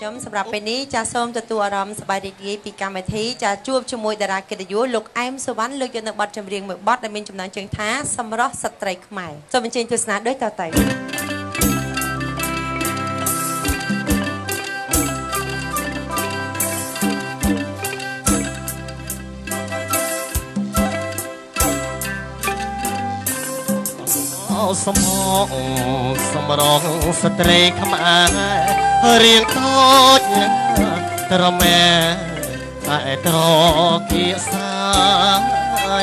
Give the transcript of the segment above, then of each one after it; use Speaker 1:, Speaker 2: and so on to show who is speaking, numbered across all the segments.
Speaker 1: ខ្ញុំសម្រាប់ពេលនេះចាសូមទទួលអារម្មណ៍សប្បាយរីករាយពីកម្មវិធីចាជួបជាមួយតារាកិត្តិយសលោកអែមសុវណ្ណលើកយកនៅបទចម្រៀងមួយបទដែលមានចំណងជើងថាសម្រស់ស្ត្រីខ្មែរសូមអញ្ជើញទស្សនាដូចតទៅ
Speaker 2: សំងសម្រងស្ត្រីខ្មែររៀងតូចត្រមែតែត្រគៀសា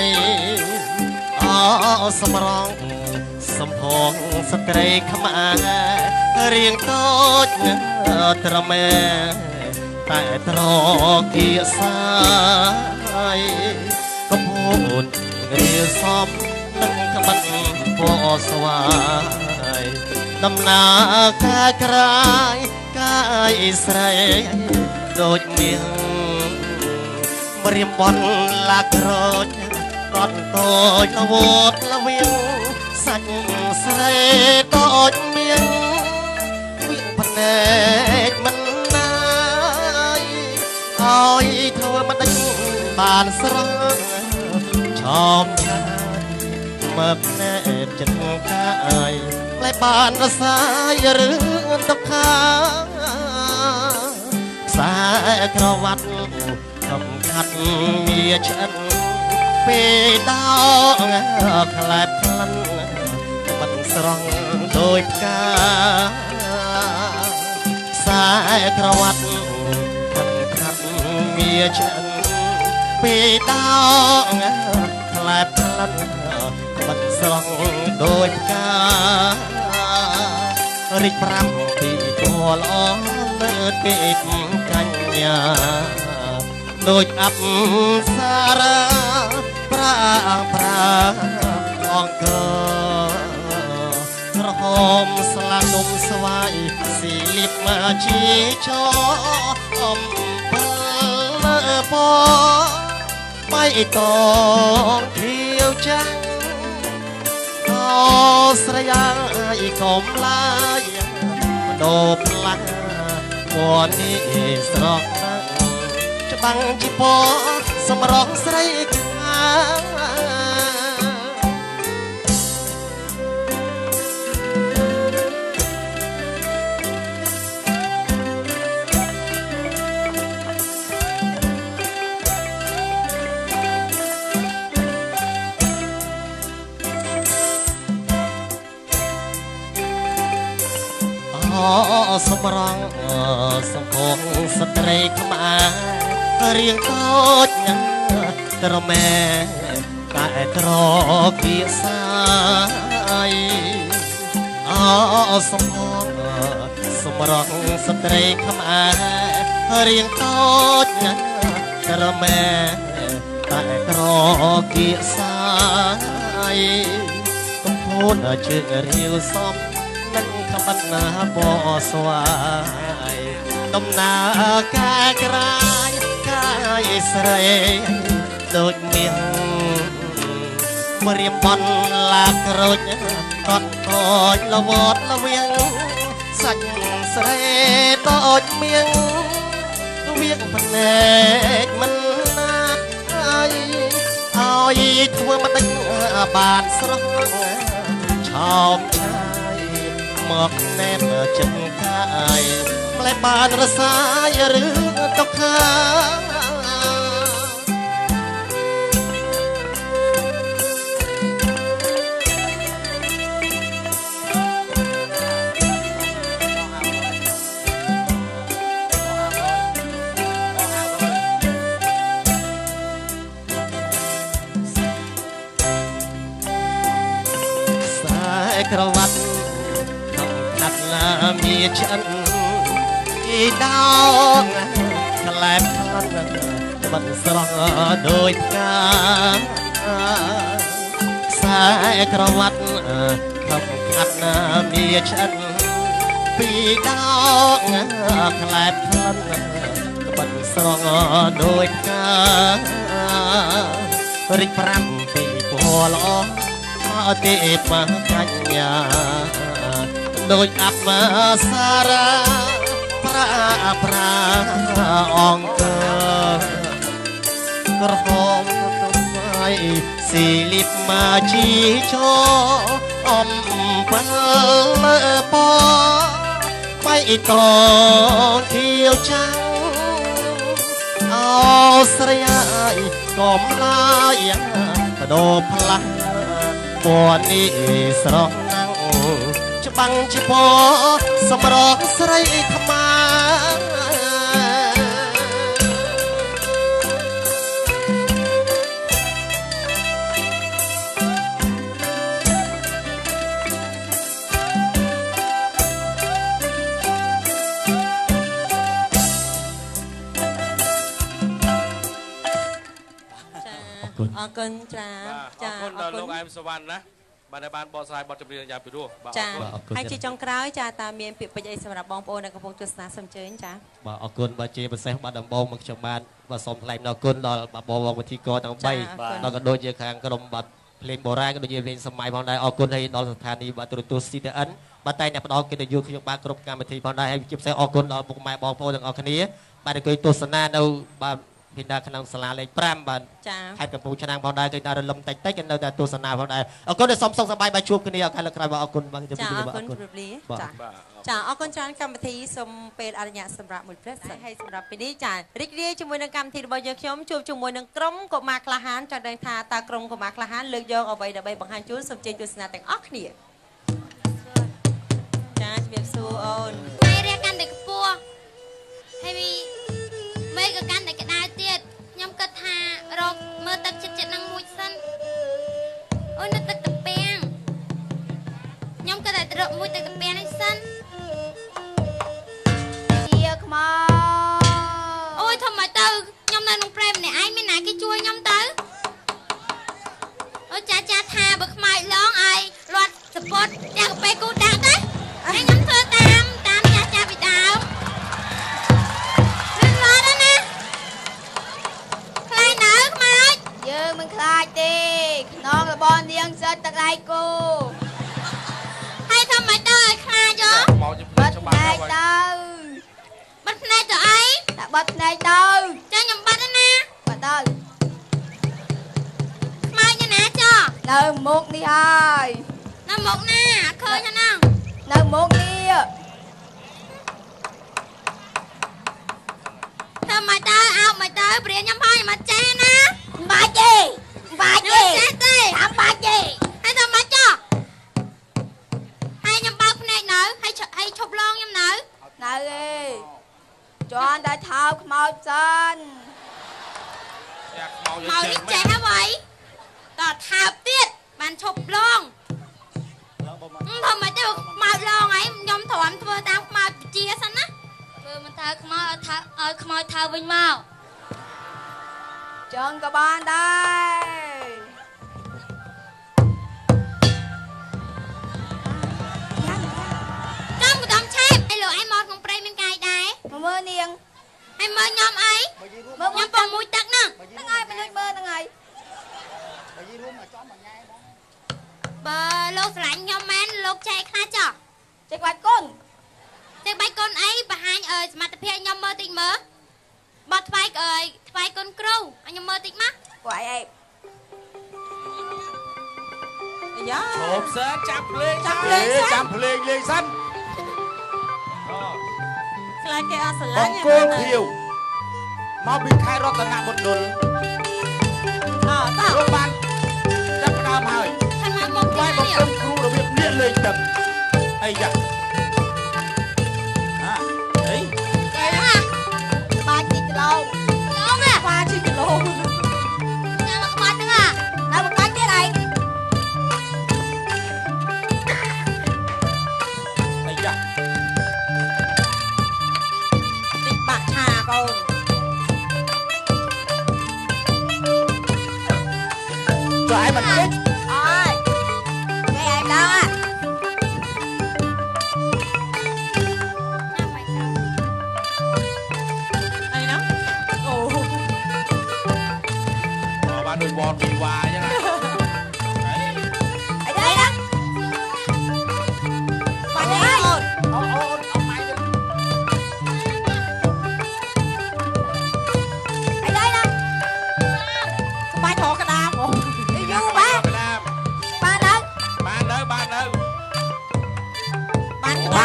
Speaker 2: យអសម្រងសំភងស្ត្រីខ្មែររៀងតូចត្រមែតែត្រគៀសាយកំពូនរាសំនឹងក្បិតពណ៌ស្វាយដំណើរកាយក្រៃកាយស្រីដូចមៀងមរៀមបនឡាក្រូចកត់តូចលវតលវៀងសាច់ស្រីតូចមៀងវៀងភ្នែកមិនណាយឲ្យធ្វើមិនដេចបានស្រស់ឆោមឆាមកណែបចិត្តកាយលែបានរសាយរឿងទុក្ខាខ្សែក្រវ៉ាត់កំខាត់មាឆ្អិនពេលដោក្លែបក្លិនបិទស្រង់ដោយផ្កាខ្សែក្រវ៉ាត់កំខាត់មាឆ្អិនពេលដោក្លែបក្លិនបិទស្រង់ដោយផ្ការិចប្រាំពីពណ៌ល្អលើទេពកញ្ញាដូចអប្សរាប្រាប្រាអង្គក្រហមស្លានំស្វាយស៊ីលៀបមកជាចអំពើពបៃតងខៀវចាំងអូស្រីអើយកុំឡាយដោផ្លាស់ពណ៌នេះស្រស់ណាស់ច្បាំងជាពណ៌សម្រស់ស្រីខ្មែរសម្រងសំភងស្ត្រីខ្មែររៀងតូចណាស់ត្រមែតែត្រគៀសាយអសំភងសម្រងស្ត្រីខ្មែររៀងតូចណាស់ត្រមែតែត្រគៀសាយកំពូនជើងរាវសំនឹងក្បិតណាបស្វាយដំណើរកាយក្រៃកាយស្រីដូចមៀងមរៀមបនឡាក្រូចកត់តូចលវតលវៀងសាច់ស្រីតូចមៀងវៀងភ្នែកមិនណាឲ្យធ្វើមិនដេចបានស្រស់ឆោមឆាយមកណែបចិត្តកាយម្លេះបានរសាយរឿងទុក្ខាខ្សែក្រវ៉ាត់មាឆ្អិនពីដោងក្លែបក្លិនត្បិតស្រស់ដោយផ្កាខ្សែក្រវ៉ាត់ខំខាត់មាឆ្អិនពីដោងក្លែបក្លិនត្បិតស្រស់ដោយផ្ការិចប្រាំពីពណ៌ល្អមកទេពកញ្ញាដូចអប្សរា ប្រាប្រាអង្គក្រហមទុំហើយស៊ីលីបមកជីចោអំពិលពបៃតងខៀវចាំងអោស្រីអើយកំឡាយបដូរផ្លាស់ពណ៌នេះស្រស់ណាំងច្បាំងជាពសម្រងស្រីខ្មែរ
Speaker 1: អរគុណច្រើន
Speaker 3: ចាអរគុណដល់លោកអែមសវណ្ណណាបាទ ដែលបានបកស្រាយបទចម្រៀងយ៉ាងពិរោះ
Speaker 1: បាទអរគុណ។ ហើយជាចុងក្រោយ ចា តើមានពាក្យពេចន៍អីសម្រាប់បងប្អូនដែលកំពុងទស្សនា សូមអញ្ជើញចា
Speaker 2: ។ បាទ អរគុណ។ បាទ ជាពិសេស បាទ ដំបូងមកខ្ញុំបាទ បាទ សូមថ្លែងអំណរគុណដល់បាទបងបងវិធីករទាំង3 ដល់ក៏ដូចជាខាងក្រុមបាទភ្លេងបុរាណ ក៏ដូចជាភ្លេងសម័យផងដែរ។ អរគុណហើយដល់ស្ថានីយ៍បាទទូរទស្សន៍ CTN បាទ តែអ្នកផ្ដល់កិត្តិយសខ្ញុំបាទគ្រប់កម្មវិធីផងដែរ ហើយជាពិសេសអរគុណដល់ពុកម៉ែបងប្អូនទាំងអស់គ្នា បាទ អង្គុយទស្សនានៅបាទពីដល់ក្នុងសាលាលេខ5 បាទ ខេត្តកំពង់ឆ្នាំងផងដែរ គឺថារលឹមតិចតិចក៏នៅតែទស្សនាផងដែរ។ អរគុណ ដែលសូមសុខសប្បាយ បាទ ជួបគ្នាឱកាសលើកក្រោយ បាទ អរគុណ បាទ ជម្រាបលា បាទ អរគុណ
Speaker 1: ជម្រាបលា ចា ចា អរគុណច្រើន។ កម្មវិធីសូមពេលអនុញ្ញាតសម្រាប់មួយព្រឹកសិន ហើយសម្រាប់ពេលនេះ ចា រីករាយជាមួយនឹងកម្មវិធីរបស់យើងខ្ញុំ ជួបជាមួយនឹងក្រុមកុមារក្លាហាន ចង់ដឹងថាតើក្រុមកុមារក្លាហានលើកយកអ្វីដើម្បីបង្ហាញជូន សូមជើញទស្សនាទាំងអស់គ្នា ចា ជំរាបសួរអូន។
Speaker 4: ថ្ងៃរះកាន់តែខ្ពស់ ហើយមេឃក៏កាន់តែក្តៅទៀត ខ្ញុំគិតថារកមើលទឹកចិត្តចិត្តនឹងមួយសិន។ អូយ នៅទឹកតាពាំង ខ្ញុំគិតតែរកមួយទឹកតាពាំងនេះសិន។
Speaker 5: ជាខ្មោ
Speaker 4: អូយ ធ្វើម៉េចទៅ ខ្ញុំនៅក្នុងព្រៃម្នាក់ឯង មានណាគេជួយខ្ញុំទៅ? អូ ចាចា ថាបើខ្មោចឡងឲ្យលាត់សពតចា កាហ្វេគូដាក់ទៅ ហើយខ្ញុំធ្វើតាមតាមចាស់ចាស់ពីដើម លឿនលាត់ណា ខ្លាចនៅខ្មោច?
Speaker 5: យើងមិនខ្លាចទេ ខ្នងរបស់នាងសិតទឹកដៃគោ
Speaker 4: ហើយធ្វើម៉េចទៅឲ្យខ្លាចហ៎?
Speaker 3: ខ្មោច
Speaker 5: បិទភ្នែកទៅ
Speaker 4: បិទភ្នែកទៅអី?
Speaker 5: តែបិទភ្នែកទៅ
Speaker 4: ចា ខ្ញុំបិទណា
Speaker 5: បិទទៅ
Speaker 4: ខ្មោចយ៉ាងណាចោ
Speaker 5: នៅមុខនេះហើយ
Speaker 4: នៅមុខណា អត់ឃើញហ្នឹង
Speaker 5: នៅមុខនេះ
Speaker 4: ធ្វើមកទៅ អោបមកទៅ ព្រាខ្ញុំផង ខ្ញុំអត់ចេះណា
Speaker 5: មិនបាច់ទេ មិនបាច់ទេ
Speaker 4: ចេះទេ
Speaker 5: តាមបាច់ទេ
Speaker 4: ហើយធ្វើមកចុះ ហើយខ្ញុំបើកភ្នែកនៅ ហើយហើយឈប់ឡងខ្ញុំនៅ
Speaker 5: នៅទេ ជន់តែថោខ្មោចសិន
Speaker 3: ខ្មោច
Speaker 4: មកនេះចេះហើយ តថើបទៀតបានឈប់ឡង ធ្វើមកទៅខ្មោចឡងហើយ ខ្ញុំទ្រាំធ្វើតាមខ្មោចពជាសិនណា ធ្វើមិនថើខ្មោចឲ្យថើឲ្យខ្មោចថើវិញមក
Speaker 5: ចឹងក៏បានដែរ
Speaker 4: ចំកដំឆេប ឯលោកឯងមកក្នុងព្រៃមានកាយដែរ
Speaker 5: មកមើលនាង
Speaker 4: ហើយមើលខ្ញុំអី? មើលខ្ញុំពងមួយទឹកហ្នឹង
Speaker 5: ហ្នឹងហើយ មកលួចមើលហ្នឹងហើយ
Speaker 4: បើលោកស្រឡាញ់ខ្ញុំមែន លោកចែកខ្លះចុះ
Speaker 5: ចេះបាច់គុណ
Speaker 4: ចេះបាច់គុណអី បង្ហាញអើយសមត្ថភាពខ្ញុំមើលតិចមើល បត់ថ្វាយអើយថ្វាយគុណគ្រូឲ្យខ្ញុំមើលតិចមក
Speaker 5: ពួកឯង
Speaker 1: អាយ៉ា
Speaker 3: ឈប់សិន ចាប់ភ្លេង
Speaker 1: ចាប់ភ្លេងសិន
Speaker 6: ចាំភ្លេងលេងសិន
Speaker 1: ខ្លាចគេអត់ស្រឡាញ់
Speaker 6: បង្គោលខៀវមកពីខេត្តរតនមណ្ឌល
Speaker 1: អតោះ
Speaker 6: លោកបានចាប់ផ្ដើមហើយ
Speaker 4: ខាងមក
Speaker 6: ថ្វាយបង្គំគ្រូរបៀបនេះលេងទឹកអីយ៉ាអាអី
Speaker 5: បាច់ទីគីឡូ
Speaker 4: ឡងហ៎
Speaker 1: ខ្វាជីគីឡូ
Speaker 4: ចាំមកក្បាច់ហ្នឹងអា
Speaker 5: នៅមកបាច់ទៀតឯង
Speaker 6: អីយ៉ា
Speaker 1: តិចបាក់ឆាកូន
Speaker 6: ចុះឯងមិនតិច
Speaker 5: អើយគេឯងដល់
Speaker 6: អ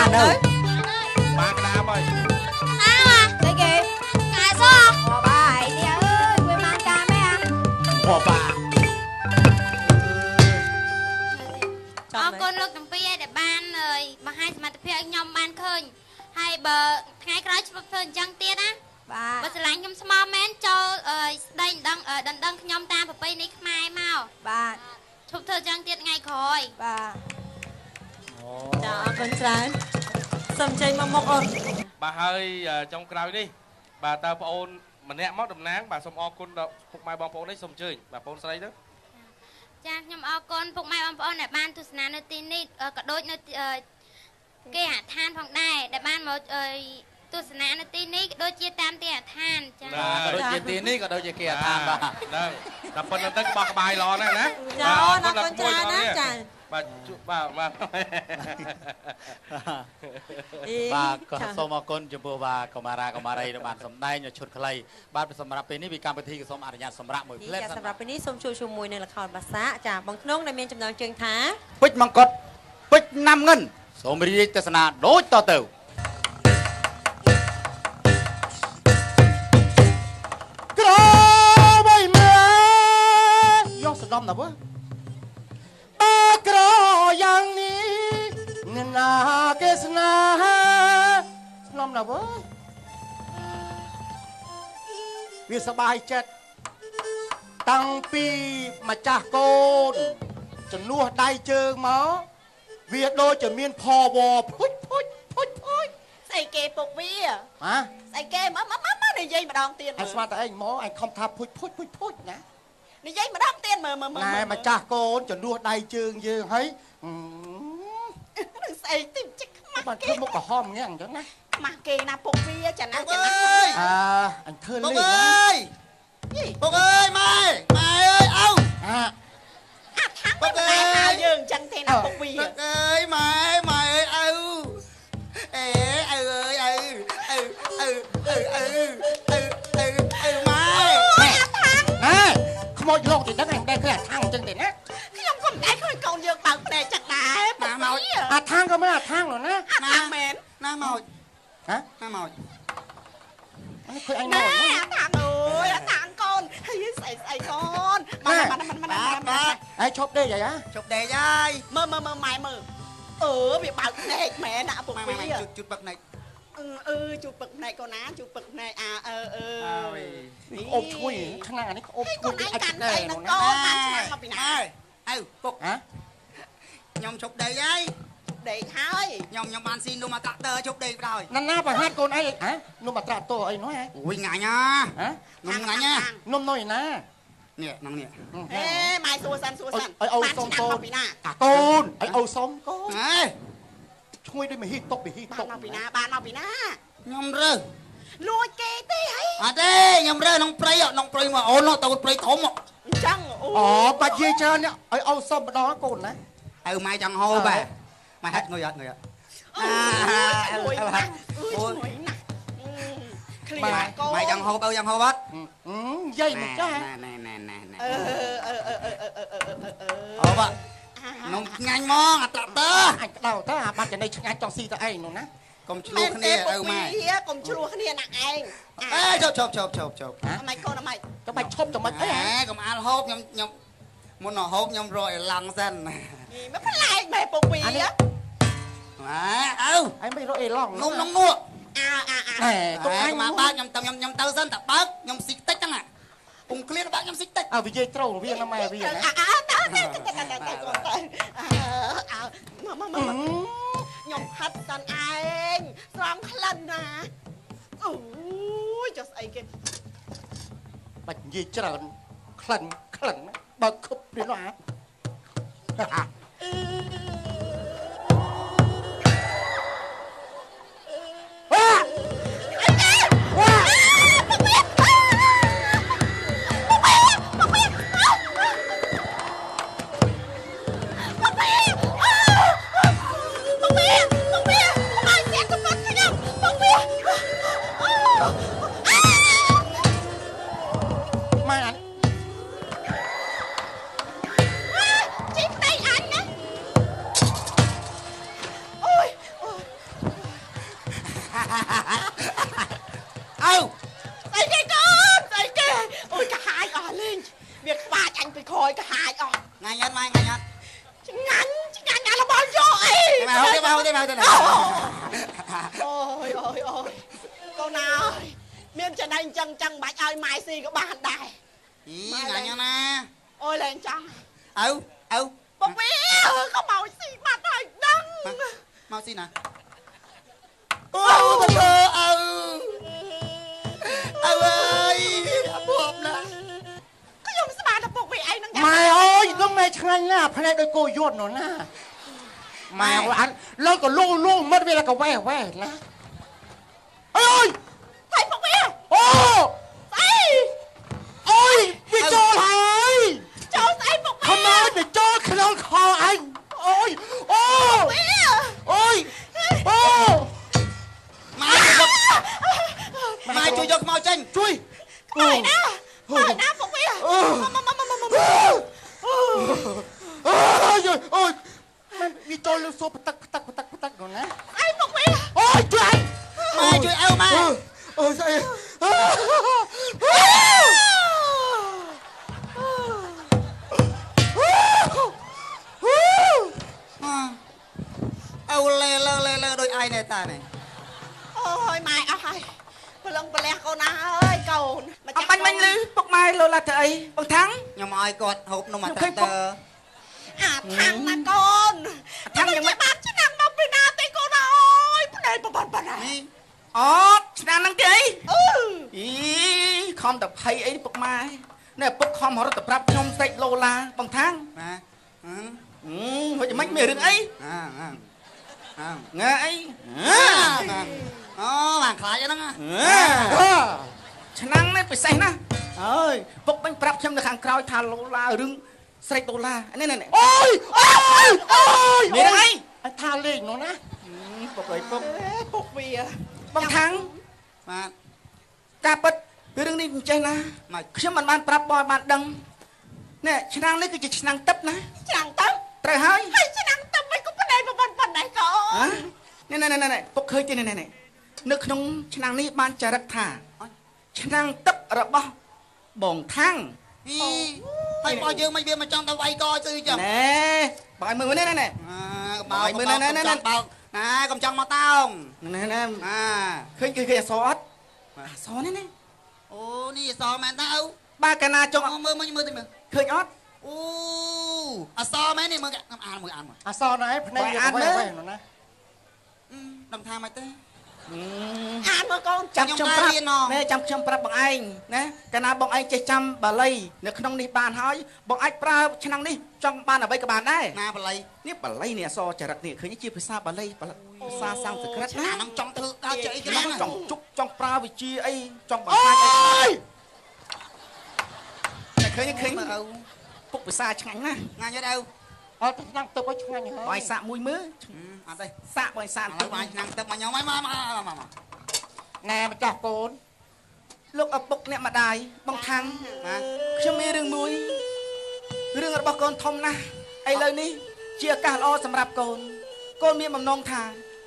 Speaker 1: បាននៅ
Speaker 3: បានក្តាមហើយ
Speaker 4: អើ
Speaker 5: ស្អីគេ
Speaker 4: កែសោះ
Speaker 5: អូបាយនេះអើយវាបានការមែន
Speaker 6: បបា
Speaker 4: អរគុណលោកទាំងពីរដែលបានបង្ហាញសមត្ថភាពឲ្យខ្ញុំបានឃើញហើយបើថ្ងៃក្រោយឈប់ធ្វើអញ្ចឹងទៀតណា
Speaker 5: បាទ
Speaker 4: បើស្រឡាញ់ខ្ញុំស្មោះមែនចូលស្ដីដណ្ដឹងខ្ញុំតាមប្រពៃណីខ្មែរមក
Speaker 5: បាទ
Speaker 4: ឈប់ធ្វើអញ្ចឹងទៀតថ្ងៃក្រោយ
Speaker 5: បាទ
Speaker 1: ចាអរគុណច្រើនសូមចេញមកមុខអូន
Speaker 3: បាទហើយចុងក្រោយនេះបាទតើប្អូនម្នាក់មកតំណាងបាទសូមអរគុណដល់ពុកម៉ែបងប្អូននេះសូមអញ្ជើញបាទប្អូនស្រីទៅ
Speaker 4: ចាខ្ញុំអរគុណពុកម៉ែបងប្អូនដែលបានទស្សនានៅទីនេះក៏ដូចនៅគេហដ្ឋានផងដែរដែលបានមកទស្សនានៅទីនេះក៏ដូចជាតាមគេហដ្ឋានចា
Speaker 6: ក៏ដូចជាទីនេះក៏ដូចជាគេហដ្ឋានបាទ
Speaker 3: ហ្នឹងតែប៉ុណ្្នឹងទៅបោះក្បាយល្អណាស់ណា
Speaker 1: ចាអូនអរគុណច្រើនណាចា
Speaker 3: បាទបាទបាទ
Speaker 6: បាទក៏សូមអរគុណចំពោះបាទកុមារាកុមារីដែលបានសម្ដែងនៅឈុតខ្លីបាទសម្រាប់ពេលនេះពីកម្មវិធីក៏សូមអនុញ្ញាតសម្រាប់មួយផ្លែ
Speaker 1: សម្រាប់ពេលនេះសូមជួបជាមួយនឹងល្ខោនបាសាចាបងក្នុងដែលមានចំណងជើងថា
Speaker 6: ពេជ្រមង្គតពេជ្រណាំងិនសូមរីកទស្សនាដូចតទៅ
Speaker 2: ក្របីមើយកសដំណាវើបើក្រយ៉ាងនេះអ្នកណាគេស្នាស្នំណាវើវាសบายចិត្តតាំងពីម្ចាស់កូនជំនួសដៃជើងមកវាដូចជាមានផវភុចភុចភុចភុច
Speaker 7: ស្អីគេពុកវា
Speaker 2: ហ៎
Speaker 7: ស្អីគេមកមកមកនិយាយម្ដងទៀត
Speaker 2: អញស្មានតែឯងមកអញខំថាភុចភុចភុចភុចណា
Speaker 7: និយាយម្ដងទៀតមើលមើលមើល
Speaker 2: ណែម្ចាស់កូនជំនួសដៃជើងយើងហើយ
Speaker 7: នឹងស្អីទីចិត្តខ្មាស់
Speaker 2: បានធ្វើមុខក្រហមញ៉ាំអញ្ចឹងណា
Speaker 7: ខ្មាស់គេណាពុកវាចាណាចាណា
Speaker 2: អើអញធ្វើលេង
Speaker 8: ពុកអើយពុកអើយម៉ែម៉ែអើយអោ
Speaker 2: អា
Speaker 7: អាថាំងមិនដែរហៅយើងអញ្ចឹងទេណាពុកវា
Speaker 8: ពុកអើយម៉ែម៉ែអើយអេអើយអើយអើអើអើអើអើអើអើម៉ែ
Speaker 7: អាថាំង
Speaker 2: ណែខ្មោចលោកទីដឹងអញមិនដែរឃើញអាថាំងអញ្ចឹងទេណា
Speaker 7: ខ្ញុំក៏មិនដែរឃើញកូនយើងបើកភ្នែកចឹងដែរ
Speaker 8: ណាមក
Speaker 2: អាថាំងក៏មិនអាថាំងនោះណា
Speaker 7: អាថាំងមែន
Speaker 8: ណាមក
Speaker 2: ហ៎
Speaker 8: ណាមក
Speaker 2: នេះឃើញអញមក
Speaker 7: ណែអាថាំងអើយអាថាំងកូនហើយស្អីស្អីកូនមកមកមកមក
Speaker 8: បាទ
Speaker 2: ឯងឈប់ដេកអីហ៎
Speaker 8: ឈប់ដេកហើយ
Speaker 7: មើលមើលមើលម៉ែមើលអឺវាបើកភ្នែកមែនណាពុកវា
Speaker 8: ជូតជូតពឹកភ្នែក
Speaker 7: អឺជូតពឹកភ្នែកកូនណាជូតពឹកភ្នែកអាអឺអឺ
Speaker 2: ក្អូបឈ្ងុយឆ្នាំងអានេះក្អូបឈ្ងុយ
Speaker 7: អាចកាន់អីនឹងកូនបានឆ្នាំងមកពីណា
Speaker 8: អើពុក
Speaker 2: ហ៎
Speaker 8: ខ្ញុំឈប់ដេកហើយ
Speaker 7: ដេកហើយ
Speaker 8: ខ្ញុំបានស៊ីនំអាត្រាក់ទ័រឈប់ដេកបណ្ដោយ
Speaker 2: ណាណាប្រហាត់កូនឯងហ៎នំអាត្រាក់ទ័រអីនោះហ៎
Speaker 8: អូយងាញ់ណា
Speaker 2: ហ៎
Speaker 8: នំងាញ់ណា
Speaker 2: នំនោះឯណា
Speaker 8: នេះនំនេះ
Speaker 7: អេម៉ែសួរសិនសួរសិន
Speaker 2: ឲ្យអូសុំកូន
Speaker 7: ពីណា
Speaker 2: អាកូនឲ្យអូសុំកូន
Speaker 8: ហេ
Speaker 2: ឈ្ងុយដូចមហិតុកមហិតុក
Speaker 7: បានមកពីណាបានមកពីណា
Speaker 8: ខ្ញុំរើស
Speaker 7: លួចគេទេហី
Speaker 8: អត់ទេខ្ញុំរើសក្នុងព្រៃក្នុងព្រៃមកអូនទៅព្រៃធំ
Speaker 7: អញ្ចឹងអូ
Speaker 2: អូបាច់យាយច្រើននេះឲ្យអូសុំម្ដងកូនណា
Speaker 8: អៅម៉ែចង់ហូបហ៎ម៉ែហាត់ងុយអត់ងុយអត់
Speaker 7: អូយណាស់អូយណាស់ឃ្លៀកូន
Speaker 8: ម៉ែចង់ហូបអើចង់ហូបអត់
Speaker 2: យាយមិនចាស់
Speaker 8: ណែណែណែណែ
Speaker 7: អឺអឺអឺអឺអឺអឺ
Speaker 8: ហូបនំឆ្ងាញ់ហ្មងអាត្រាក់ទ័រ
Speaker 2: អញក្តៅតើអាបាត់ចំណីឆ្ងាញ់ចង់ស៊ីទៅឯងនោះណា
Speaker 8: កុំឆ្លោះគ្នាអៅម៉ែ
Speaker 7: កុំឆ្លោះគ្នាណាឯង
Speaker 8: អេជប់ជប់ជប់ជប់ជប់
Speaker 7: អម៉េចកូនអម៉េច
Speaker 2: ចាំបាច់ឈប់ចាំបាច់អី
Speaker 8: កុំអាលហូបខ្ញុំខ្ញុំមុនហូបខ្ញុំរកឲ្យឡង់សិន
Speaker 7: មកប្លែកម៉ែពុកវី
Speaker 8: ម៉ែអៅ
Speaker 2: ឯងមិនរកអេឡង់
Speaker 8: នំនំនោះ
Speaker 7: អើអើអើ
Speaker 2: ណែទុកអញ
Speaker 8: មកបើកខ្ញុំទៅខ្ញុំទៅសិនតែបើកខ្ញុំស៊ីតិចហ្នឹងពុំឃ្លានបើកខ្ញុំស៊ីតិច
Speaker 2: អើនិយាយត្រូវវាណាម៉ែវាណា
Speaker 7: អើទៅទៅទៅទៅទៅកូនទៅអើមកមកមកខ្ញុំហាត់សិនឯងស្រង់ក្លិនណាអូយចុះស្អីគេ
Speaker 2: បាច់និយាយច្រើនក្លិនក្លិនបើខឹបព្រាននោះអា
Speaker 7: ជីផ្ទៃអញណា
Speaker 8: ទេម៉ែទេ
Speaker 7: អូយអូយអូយកូនអើយមានចំណេញចឹងចឹងបាច់ឲ្យម៉ែស៊ីក៏បានដែរ
Speaker 8: អីងាញ់ណា
Speaker 7: អូយលែងចង់
Speaker 8: ឪឪ
Speaker 7: ពុកវាក៏មកស៊ីបាត់ហើយដឹង
Speaker 8: មកស៊ីណា អូទៅឪឪអើយអភពណា
Speaker 7: ខ្ញុំស្មានតែពុកវាឯងនឹង
Speaker 9: ម៉ែអើយនឹងម៉ែឆ្ងាញ់ណាស់ភ្នែកដូចគោយន្តនោះណាម៉ែអត់លើក៏លូលូមិត្តវាក៏វ៉ែវ៉ែណាអើយ
Speaker 7: ហើយពុកវា
Speaker 9: អូ
Speaker 7: ស្អី
Speaker 9: អូយវាចូលហើយ
Speaker 7: ចូលស្អីពុកវា
Speaker 9: ខំមកទៅចូលក្នុងខោអញអូយអូអូយអូ
Speaker 8: ម៉ែម៉ែជួយយកខ្មៅចេញ
Speaker 9: ជួយ
Speaker 7: ខ្មៅណាខ្មៅណាពុកវា មកមកមកមក
Speaker 9: អូយអូយមិនវាចូលលើសូបទឹកទឹកទឹកទឹកនោះណា
Speaker 7: អីពុកវា
Speaker 9: អូយជួយ
Speaker 8: ម៉ែជួយឪម៉ែ
Speaker 9: អូយស្អី
Speaker 8: ឪលេលើលេលើដូចឯងណែតានេះ
Speaker 7: អូយម៉ែអស់ហើយ ប្រឡងប្រលះកូនណាអើយកូន
Speaker 10: អបាញ់មិញលឺពុកម៉ែលោឡាធ្វើអីបងថាំង
Speaker 8: ខ្ញុំឲ្យគាត់ហូបនំអាតាក់ទ័រ
Speaker 7: អាថាំងណាកូន
Speaker 10: ថាំងយ៉ាងម៉េច
Speaker 7: បានឆ្នាំមកពីណាទេកូនអើយភ្នែកប្រប៉ុណ្ណា
Speaker 8: នេះ
Speaker 10: អូឆ្នាំហ្នឹងទេអី
Speaker 7: អឺ
Speaker 10: អីខំតែភ័យអីពុកម៉ែនេះពុកខំរត់ទៅប្រាប់ខ្ញុំស្ដេចលោឡាបងថាំង
Speaker 8: បាទ
Speaker 10: អឺហូចមិនមានរឿងអី
Speaker 8: អាអាអា
Speaker 10: ងើអី
Speaker 8: អូបានខ្លាចហ្នឹង
Speaker 10: ឆ្នាំនេះពិសេសណាស់អើយពុកបាញ់ប្រាប់ខ្ញុំនៅខាងក្រោយថាលោឡារឿងស្រីដុល្លារនេះនេះ
Speaker 9: អូយអូយអូយ
Speaker 10: មានរឿងអី
Speaker 9: ថាលេងនោះណា
Speaker 10: ពុកអីពុក
Speaker 7: ពុកវា
Speaker 10: បងថាំង
Speaker 8: បាទ
Speaker 10: ការពិតរឿងនេះមិនចេះណាខ្ញុំមិនបានប្រាប់បងបានដឹងនេះឆ្នាំនេះគឺជាឆ្នាំទឹកណា
Speaker 7: ឆ្នាំទឹក
Speaker 10: ត្រូវហើយ
Speaker 7: ហើយឆ្នាំទឹកមិនក៏ប្តីប្រប៉ុណ្ណេះកូន
Speaker 10: នេះនេះនេះពុកឃើញទេនេះនេះនៅក្នុងឆ្នាំនេះបានចារឹកថាឆ្នាំទឹករបស់បងថាំង
Speaker 8: ហើយបងយើងមិនវាមកចង់ទៅវាយកស្អីចឹង
Speaker 10: ណែបងឲ្យមើលនេះនេះ
Speaker 8: បងឲ្យមើលនេះនេះបោកណាកុំចង់មកតោង
Speaker 10: ណែណែ
Speaker 8: អា
Speaker 10: ឃើញឃើញអសអត់អសនេះនេះ
Speaker 8: អូនេះអសមែនតើឪ
Speaker 10: បាទកាណាចង់
Speaker 8: មើលមើលមើលទៅមើល
Speaker 10: ឃើញអត់
Speaker 8: អូអសមែននេះមើលខ្ញុំអានមើលអានមើល
Speaker 9: អសណែភ្នែកវាវ៉ែវ៉ែណា
Speaker 8: ដឹងថាមិនទេ
Speaker 7: អានមើលកូន
Speaker 10: ចាំខ្ញុំប្រាប់ណែចាំខ្ញុំប្រាប់បងឯងណាកាលណាបងឯងចេះចាំបាលីនៅក្នុងនេះបានហើយបងអាចប្រើឆ្នាំនេះចង់បានអ្វីក៏បានដែរ
Speaker 8: ណាបាលី
Speaker 10: នេះបាលីនេះអក្សរចរិតនេះឃើញជាភាសាបាលីភាសាសំស្ក្រឹតណា
Speaker 8: ហ្នឹងចង់ធ្វើដល់ចេះអីគេ
Speaker 10: ចង់ជប់ចង់ប្រើវិជាអីចង់បង្ហាញអីតែឃើញឃើញពុកភាសាឆ្ងាញ់ណាស់
Speaker 8: ងាញ់អត់ឪ
Speaker 9: អត់ឆ្នាំទឹកឲ្យឆ្ងាញ់ហើយ
Speaker 10: បាយសាក់មួយមើល
Speaker 8: អត់ទេ
Speaker 10: សាក់បាយសាក់
Speaker 8: ទឹកបាយឆ្នាំទឹកមកខ្ញុំហើយមកមកមក
Speaker 9: ណែម្ចាស់កូន
Speaker 10: លោកឪពុកអ្នកម្ដាយបងថាំង
Speaker 8: បាទ
Speaker 10: ខ្ញុំមានរឿងមួយរឿងរបស់កូនធំណាស់ឥឡូវនេះជាឱកាសល្អសម្រាប់កូន កូនមានបំណងថា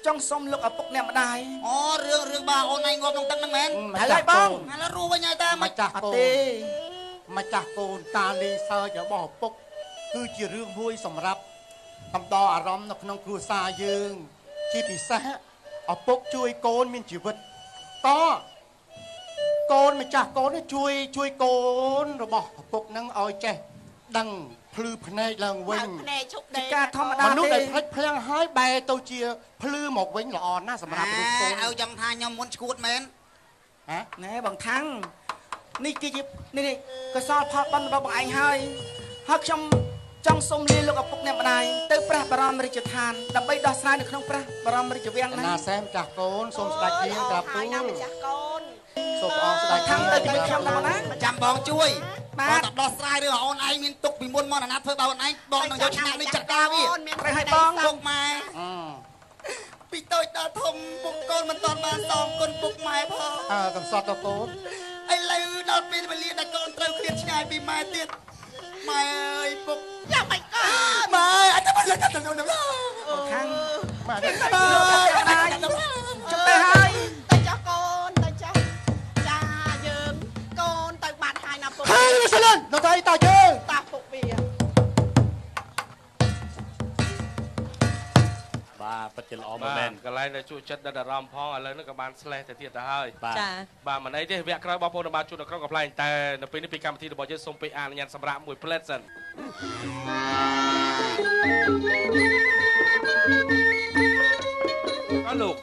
Speaker 10: ចង់សុំលោកឪពុកអ្នកម្ដាយ
Speaker 8: អូរឿងរឿងបងអូនឯងងាប់ក្នុងទឹកហ្នឹងមែន
Speaker 10: ហើយបង
Speaker 8: ឥឡូវរស់វិញហើយតា
Speaker 9: ម្ចាស់កូន
Speaker 10: ទេ
Speaker 9: ម្ចាស់កូនការលេងសើចរបស់ឪពុកគឺជារឿងមួយសម្រាប់កំដរអារម្មណ៍នៅក្នុងគ្រួសារយើងជាពិសេសឪពុកជួយកូនមានជីវិតតកូនម្ចាស់កូនជួយជួយកូនរបស់ឪពុកនឹងឲ្យចេះដឹងភ្លឺភ្នែកឡើងវិញ
Speaker 7: ភ្នែកឈប់ដេក
Speaker 10: ការធម្មតា
Speaker 9: មនុស្សដែលផ្លិចភ្លាំងហើយបែរទៅជាភ្លឺមកវិញល្អណាស់សម្រាប់រូបកូន
Speaker 8: ឲ្យចង់ថាខ្ញុំមុនឈួតមែន
Speaker 9: ហ៎
Speaker 10: ណែបងថាំងនេះគឺជានេះកសលផលបុណ្យរបស់បងឯងហើយហើយខ្ញុំចង់សុំលាលោកឪពុកអ្នកម្ដាយទៅព្រះបរមរាជដ្ឋានដើម្បីដោះស្រាយនៅក្នុងព្រះបរមរាជវាំងណា
Speaker 9: ណាសែមចាស់កូនសូមស្ដេចរៀងក្រាបទូល
Speaker 7: ម្ចាស់កូន
Speaker 9: សូមព្រះអង្គស្ដេច
Speaker 10: ខាងទៅជាមួយខ្ញុំដល់ណា
Speaker 8: ចាំបងជួយបាទដោះស្រាយរឿងអូនឯងមានទុកពីមុនមកណាធ្វើបើអូនឯងបងនឹងយកឆ្នាំនេះចាត់ការវា
Speaker 10: ត្រូវឲ្យបង
Speaker 8: ពុកម៉ែពីតូចដល់ធំពុកកូនមិនតាន់បានសងគុណពុកម៉ែផង
Speaker 9: អើកំសត់ទៅកូន
Speaker 8: ឥឡូវដល់ពេលវេលាដែលកូនត្រូវឃ្លាតឆ្ងាយពីម៉ែទៀតម៉ែអើយពុក
Speaker 7: យ៉ាងម៉េចកូន
Speaker 8: ម៉ែអត់ទៅទៅទៅទៅ
Speaker 10: ខាង
Speaker 9: ម៉ែ
Speaker 10: ជប់ទៅហើយ
Speaker 7: ទៅចុះកូនទៅចុះចាយើងកូនទៅបាត់ហើយណាពុក
Speaker 9: ហើយសលិននៅតែតាយើង
Speaker 7: តាពុកវា
Speaker 6: បា បាទពិតជាល្អមែន
Speaker 3: កន្លែងដែលជក់ចិត្តដិតអារម្មណ៍ផងឥឡូវនេះក៏បានស្លេះទៅទៀតទៅហើយ
Speaker 6: បាទ
Speaker 1: ចា
Speaker 3: បាទមិនអីទេវគ្គក្រោយបងប្អូននឹងបានជួបនៅក្រុងកំ pl ែងតែនៅពេលនេះពីកម្មវិធីរបស់យើងសូមពេលអនុញ្ញាតសម្រាប់មួយផ្លែតសិន អរលោក